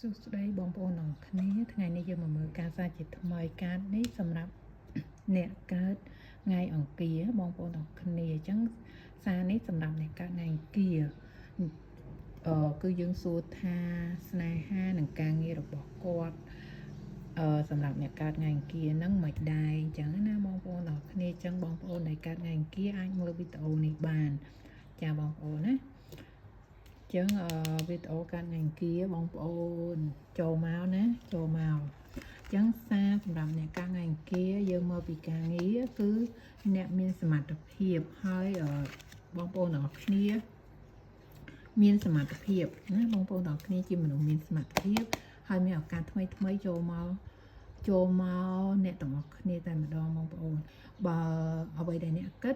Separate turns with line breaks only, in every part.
សួស្តីបងប្អូនទាំងគ្នាថ្ងៃនេះយើងមកមើលការសារជាថ្មីកាតនេះសម្រាប់ អ្នកកើតថ្ងៃអង្គារបងប្អូនទាំងគ្នាអញ្ចឹងសារនេះសម្រាប់អ្នកកើតថ្ងៃអង្គារអឺគឺយើងសួរថាស្នេហានិងការងាររបស់គាត់អឺសម្រាប់អ្នកកើតថ្ងៃអង្គារហ្នឹងមិនដែរអញ្ចឹងណាបងប្អូនទាំងគ្នាអញ្ចឹងបងប្អូនដែលកើតថ្ងៃអង្គារអាចមើលវីដេអូនេះបានចាបងប្អូនណា ចឹងអឺវីដេអូកាត់ថ្ងៃអង្គារបងប្អូនចូលមកណាចូលមកចឹងសារសម្រាប់អ្នកកាត់ថ្ងៃអង្គារយើងមកពីការងារគឺអ្នកមានសមត្ថភាពហើយអឺបងប្អូនទាំងអស់គ្នាមានសមត្ថភាពណាបងប្អូនទាំងអស់គ្នាជាមនុស្សមានសមត្ថភាពហើយមានឱកាសថ្មីថ្មីចូលមកចូលមកអ្នកទាំងអស់គ្នាតែម្ដងបងប្អូនបើអ្វីដែលអ្នកគិត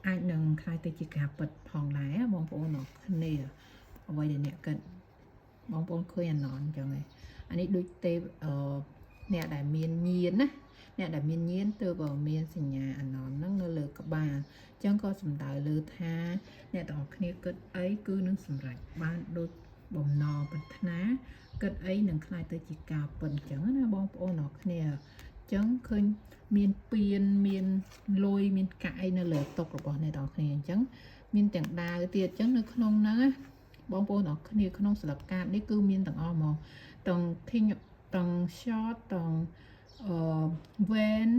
អាចនឹងក្លាយទៅជាការពិតផងដែរបងប្អូនទាំងអស់គ្នា អ្វីដែលអ្នកគិតបងប្អូនឃើញអាណនអញ្ចឹងឯងអានេះដូចទេពអឺអ្នកដែលមានញៀនណាអ្នកដែលមានញៀនទើបមានសញ្ញាអាណនហ្នឹងនៅលើក្បាលអញ្ចឹងក៏សំដៅលើថាអ្នកទាំងអស់គ្នាគិតអីគឺនឹងសម្រេចបានដូចបំណងប្រាថ្នាគិតអីនឹងក្លាយទៅជាការពិតអញ្ចឹងណាបងប្អូនទាំងអស់គ្នាអញ្ចឹងឃើញមានពៀនមានលុយមានកាក់អីនៅលើតុរបស់អ្នកទាំងអស់គ្នាអញ្ចឹងមានទាំងដាវទៀតអញ្ចឹងនៅក្នុងហ្នឹងណា បងប្អូនអរគ្នាក្នុងស្លឹកកាតនេះគឺមានទាំងអស់ហ្មងទាំង king ទាំង sword ទាំងអឺ wand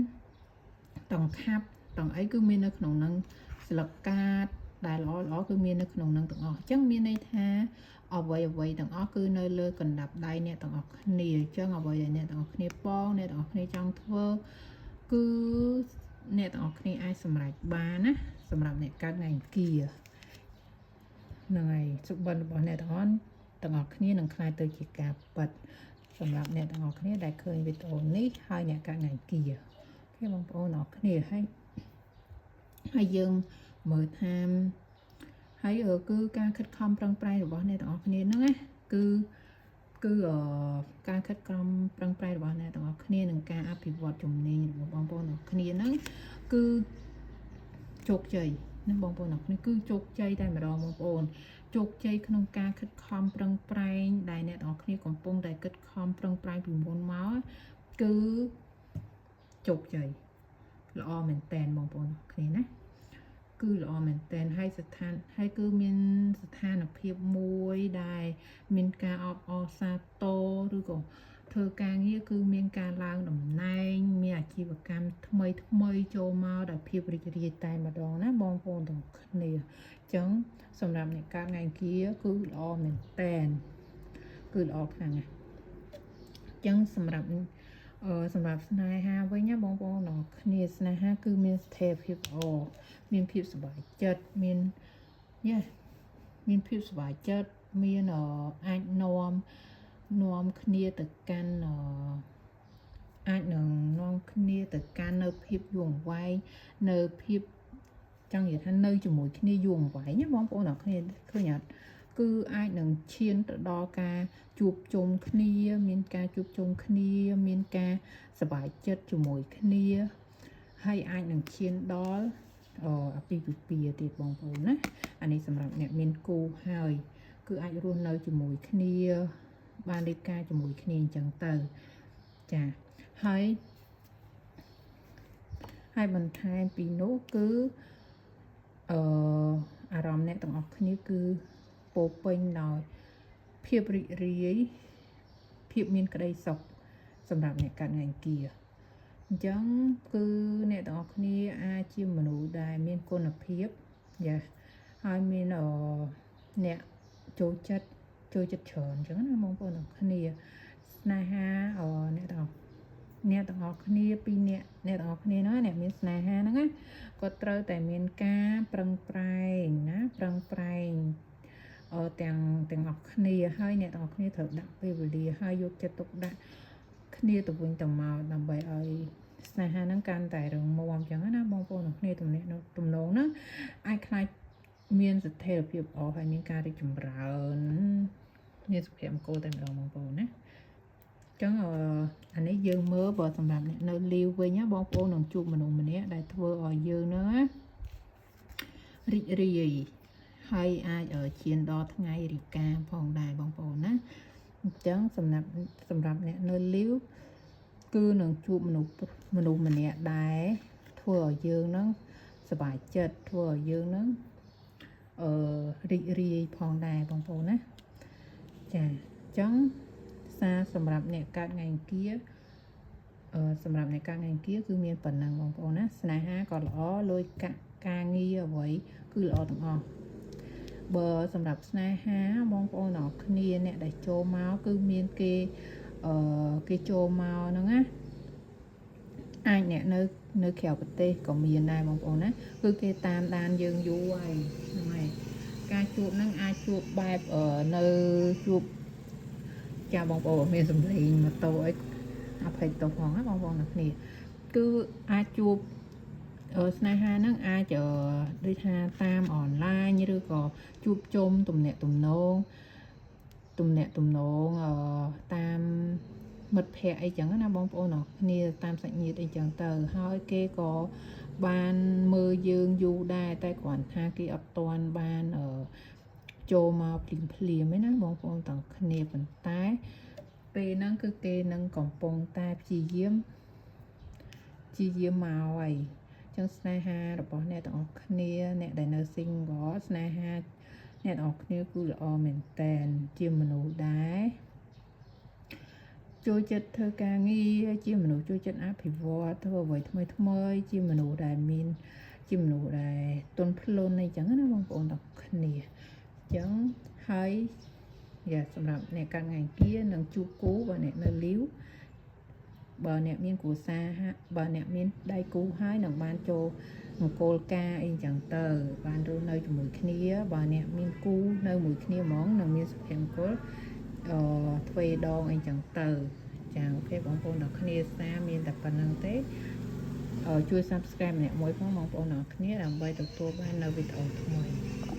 ទាំង cup ទាំងអីគឺមាននៅក្នុងហ្នឹងស្លឹកកាតដែលល្អល្អគឺមាននៅក្នុងហ្នឹងទាំងអស់អញ្ចឹងមានន័យថាអ្វីអ្វីទាំងអស់គឺនៅលើកណ្ដាប់ដៃអ្នកទាំងអស់គ្នាអញ្ចឹងអ្វីដែលអ្នកទាំងអស់គ្នាប៉ងអ្នកទាំងអស់គ្នាចង់ធ្វើគឺអ្នកទាំងអស់គ្នាអាចសម្រេចបានណាសម្រាប់អ្នកកើតថ្ងៃអង្គារ ហ្នឹងហើយសុបិនរបស់អ្នកទាំងអស់គ្នានឹងក្លាយទៅជាការពិតសម្រាប់អ្នកទាំងអស់គ្នាដែលឃើញវីដេអូនេះហើយអ្នកកើតថ្ងៃអង្គារ OK បងប្អូនអរគ្នាហើយហើយយើងមើលថាហើយគឺការខិតខំប្រឹងប្រែងរបស់អ្នកទាំងអស់គ្នាហ្នឹងណាគឺគឺការខិតខំប្រឹងប្រែងរបស់អ្នកទាំងអស់គ្នានិងការអភិវឌ្ឍជំនាញរបស់បងប្អូនទាំងអស់គ្នាហ្នឹងគឺជោគជ័យណាបងប្អូនទាំងអស់គ្នាគឺជោគជ័យតែម្ដងបងប្អូនជោគជ័យក្នុងការខិតខំប្រឹងប្រែងដែលអ្នកទាំងអស់គ្នាកំពុងតែខិតខំប្រឹងប្រែងពីមុនមកគឺជោគជ័យល្អមែនតែនបងប្អូនទាំងអស់គ្នាណាគឺល្អមែនតែនហើយស្ថានហើយគឺមានស្ថានភាពមួយដែលមានការអបអរសាទរឬក៏ធ្វើការងារគឺមានការឡើងតំណែងមានអាជីវកម្មថ្មីថ្មីចូលមកដោយភាពរីករាយតែម្ដងណាបងប្អូនទាំងគ្នាអញ្ចឹងសម្រាប់អ្នកកើតថ្ងៃអង្គារគឺល្អមែនតែនគឺល្អខ្លាំងណាស់អញ្ចឹងសម្រាប់អឺសម្រាប់ស្នេហាវិញណាបងប្អូនទាំងគ្នាស្នេហាគឺមានស្ថិរភាពល្អមានភាពសប្បាយចិត្តមានយេមានភាពសប្បាយចិត្តមានអាចនាំនាំគ្នាទៅកាន់អឺអាចនឹងនាំគ្នាទៅកាន់នៅភាពយូរអង្វែងនៅភាពចង់និយាយថានៅជាមួយគ្នាយូរអង្វែងណាបងប្អូនអរគ្នាឃើញអត់គឺអាចនឹងឈានទៅដល់ការជួបជុំគ្នា មានការជួបជុំគ្នា មានការសប្បាយចិត្តជាមួយគ្នាហើយអាចនឹងឈានដល់អពាហ៍ពិពាហ៍ទៀតបងប្អូនណាអានេះសម្រាប់អ្នកមានគូហើយគឺអាចរស់នៅជាមួយគ្នាបានរៀបការជាមួយគ្នាអញ្ចឹងទៅចាហើយហើយបន្ថែមពីនោះគឺអឺអារម្មណ៍អ្នកទាំងអស់គ្នាគឺពោពេញដោយភាពរីករាយភាពមានក្តីសុខសម្រាប់អ្នកកើតថ្ងៃអង្គារអញ្ចឹងគឺអ្នកទាំងអស់គ្នាអាចជាមនុស្សដែលមានគុណភាពយ៉ាហើយមានអអ្នកចូលចិត្តចូលចិត្តច្រើនអញ្ចឹងណាបងប្អូនទាំងគ្នាស្នេហាអអ្នកទាំងអស់គ្នាពីរអ្នកអ្នកទាំងអស់គ្នាហ្នឹងអ្នកមានស្នេហាហ្នឹងណាក៏ត្រូវតែមានការប្រឹងប្រែងណាប្រឹងប្រែងអឺទាំងទាំងអស់គ្នាហើយអ្នកទាំងអស់គ្នាត្រូវដាក់ពេលវេលាហើយយកចិត្តទុកដាក់គ្នាទៅវិញទៅមកដើម្បីឲ្យស្នេហាហ្នឹងកាន់តែរឹងមាំអញ្ចឹងណាបងប្អូនទាំងគ្នាទំនាក់ទំនងហ្នឹងអាចក្លាយមានស្ថិរភាពល្អហើយមានការរីកចម្រើនមានសុភមង្គលតែម្ដងបងប្អូនណាចឹងអានេះយើងមើលបើសម្រាប់អ្នកនៅលីវវិញណាបងប្អូននឹងជួបមនុស្សម្នាក់ដែលធ្វើឲ្យយើងហ្នឹងណារីករាយហើយអាចឈានដល់ថ្ងៃរីកាផងដែរបងប្អូនណា អញ្ចឹងសម្រាប់អ្នកនៅលីវគឺនឹងជួបមនុស្សម្នាក់ដែរធ្វើឲ្យយើងហ្នឹងសប្បាយចិត្តធ្វើឲ្យយើងហ្នឹងអឺរីករាយផងដែរបងប្អូនណាចាអញ្ចឹងសារសម្រាប់អ្នកកើតថ្ងៃអង្គារសម្រាប់អ្នកកើតថ្ងៃអង្គារគឺមានប៉ុណ្ណឹងបងប្អូនណាស្នេហាក៏ល្អលុយកាក់ការងារអ្វីគឺល្អទាំងអស់បើសម្រាប់ស្នេហាបងប្អូនអរគ្នាអ្នកដែលចូលមកគឺមានគេគេចូលមកហ្នឹងណាអាចអ្នកនៅនៅក្រៅប្រទេសក៏មានដែរបងប្អូនណាគឺគេតាមដានយើងយូរហើយហ្នឹងហើយការជួបហ្នឹងអាចជួបបែបនៅជួបចាបងប្អូនមានសម្លេងម៉ូតូអីអភ័យទោសផងណាបងប្អូនទាំងគ្នាគឺអាចជួបស្នេហាហ្នឹងអាចដូចថាតាមអនឡាញឬក៏ជួបជុំទំនាក់ទំនងទំនាក់ទំនងតាមមិត្តភ័ក្តិអីចឹងណាបងប្អូនអរគ្នាតាមសាច់ញាតិអីចឹងទៅហើយគេក៏បានមើលយើងយូរដែរតែគ្រាន់ថាគេអត់ទាន់បានចូលមកភ្លាមភ្លាមឯណាបងប្អូនទាំងគ្នាប៉ុន្តែពេលហ្នឹងគឺគេនឹងកំពុងតែព្យាយាមមកហើយចឹងស្នេហារបស់អ្នកទាំងអស់គ្នាអ្នកដែលនៅ single ស្នេហាអ្នកទាំងអស់គ្នាគឺល្អមែនតែនជាមនុស្សដែរចូលចិត្តធ្វើការងារជាមនុស្សចូលចិត្តអភិវឌ្ឍធ្វើអ្វីថ្មីថ្មីជាមនុស្សដែលមានជាមនុស្សដែលទន់ភ្លន់អីចឹងណាបងប្អូនទាំងគ្នាអញ្ចឹងហើយយ៉ាសម្រាប់អ្នកកើតថ្ងៃអង្គារនឹងជួបគូបើអ្នកនៅលីវបើអ្នកមានគ្រួសារបើអ្នកមានដៃគូហើយនឹងបានចូលមង្គលការអីចឹងទៅបានរស់នៅជាមួយគ្នាបើអ្នកមានគូនៅមួយគ្នាហ្មងនឹងមានសុភមង្គលទ្វេដងអីចឹងទៅចា OK បងប្អូនដល់គ្នាសារមានតែប៉ុណ្្នឹងទេជួយ Subscribe ម្នាក់មួយផងបងប្អូនដល់គ្នាដើម្បីទទួលបាននៅវីដេអូថ្មី។